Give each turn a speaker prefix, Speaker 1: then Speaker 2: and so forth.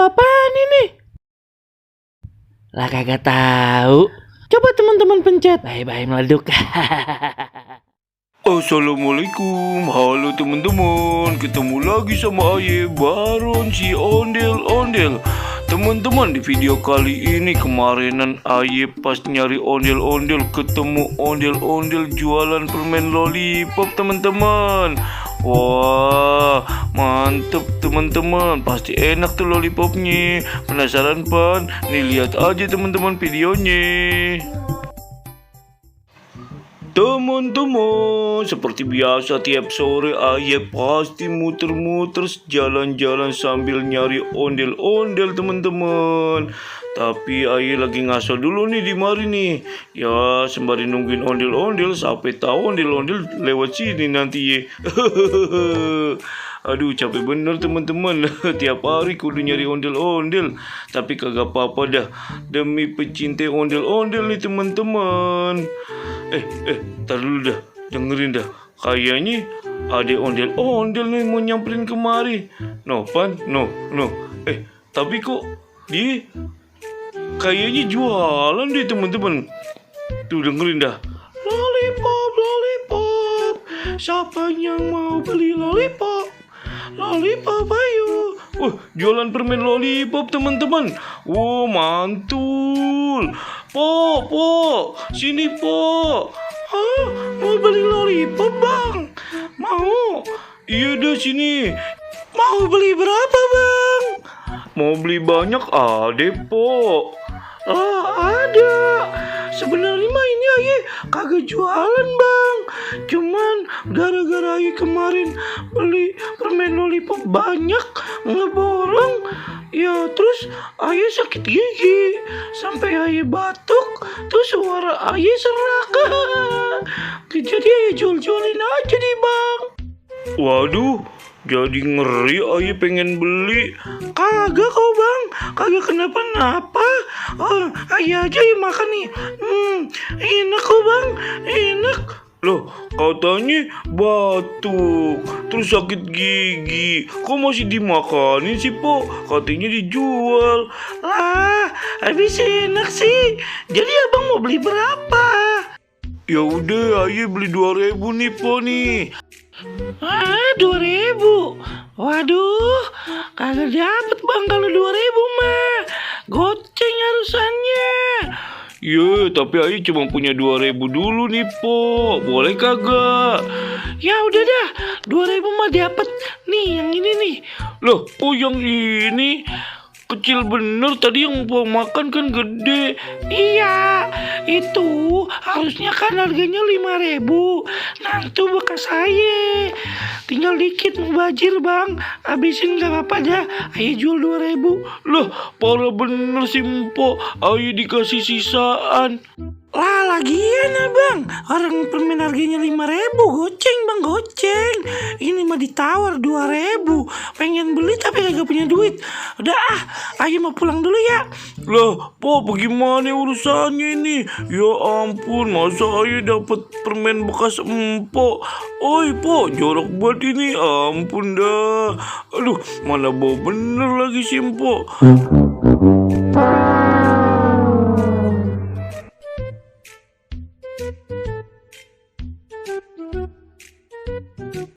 Speaker 1: apaan ini? Lah kagak tahu. Coba teman-teman pencet. Bye-bye meleduk.
Speaker 2: Assalamualaikum, halo teman-teman. Ketemu lagi sama Aye Baron si ondel-ondel. Teman-teman, di video kali ini kemarinan Aye pas nyari ondel-ondel ketemu ondel-ondel jualan permen lollipop teman-teman. Wah, mantep teman-teman. Pasti enak tuh lollipopnya. Penasaran pan? Nih lihat aja teman-teman videonya. Teman-teman, seperti biasa tiap sore Aye pasti muter-muter jalan-jalan sambil nyari ondel-ondel teman-teman. Tapi Aye lagi ngaso dulu nih di mari nih. Ya sembari nungguin ondel-ondel sampai tahu ondel-ondel lewat sini nanti ye. Aduh capek bener teman-teman. Tiap hari kudu nyari ondel-ondel. Tapi kagak apa-apa dah. Demi pecinta ondel-ondel nih teman-teman. Tar dulu dah, dengerin dah. Kayaknya ada ondel-ondel nih mau nyamperin kemari. No, Pan, no. Tapi kok dia kayaknya jualan deh teman-teman. Tuh dengerin dah. Lollipop, lollipop. Siapa yang mau beli lollipop? Lollipop ayo. Jualan permen lollipop teman-teman. Mantul. Po, sini po. Hah, mau beli lollipop bang? Mau? Iya dah sini. Mau beli berapa bang? Mau beli banyak ada po. Ada. Sebenarnya mah ini Aye kagak jualan bang. Cuman gara-gara Aye kemarin beli permen lollipop banyak ngeborong. Ya terus Aye sakit gigi. Sampai Aye batuk. Terus suara Aye serak. Jadi Aye jual-jualin aja nih bang. Waduh, jadi ngeri Aye pengen beli. Kagak kok bang, kagak kenapa-napa. Aye aja yang makan nih. Enak kok bang, enak. Loh, katanya batuk, terus sakit gigi. Kok masih dimakanin sih, Po? Katanya dijual. Lah, habis enak sih. Jadi abang mau beli berapa? Ya udah, Aye beli 2.000 nih, Po nih. 2.000? Waduh, kagak dapet bang kalau 2.000 mah. Goceng harusannya. Iya, tapi Aye cuma punya 2.000 dulu nih, Po. Boleh kagak? Ya udah dah, 2.000 mah dapat. Nih, yang ini nih. Loh, yang ini kecil bener. Tadi yang Po makan kan gede. Iya, itu harusnya kan harganya 5.000. Nah, itu bekas Aye. Tinggal dikit mubazir bang. Habisin gak apa-apa dah. Aye jual 2.000. Loh, parah bener sih Mpo. Aye dikasih sisaan. Lah lagian abang, orang permen harganya 5.000. Goceng bang, goceng. Ini mah ditawar 2.000. Pengen beli tapi kagak punya duit. Udah Aye mau pulang dulu ya. Lah Po, bagaimana urusannya ini? Ya ampun, masa Aye dapat permen bekas Empo. Oi Po, jorok banget ini. Ampun dah. Aduh, mana bau bener lagi si Empo.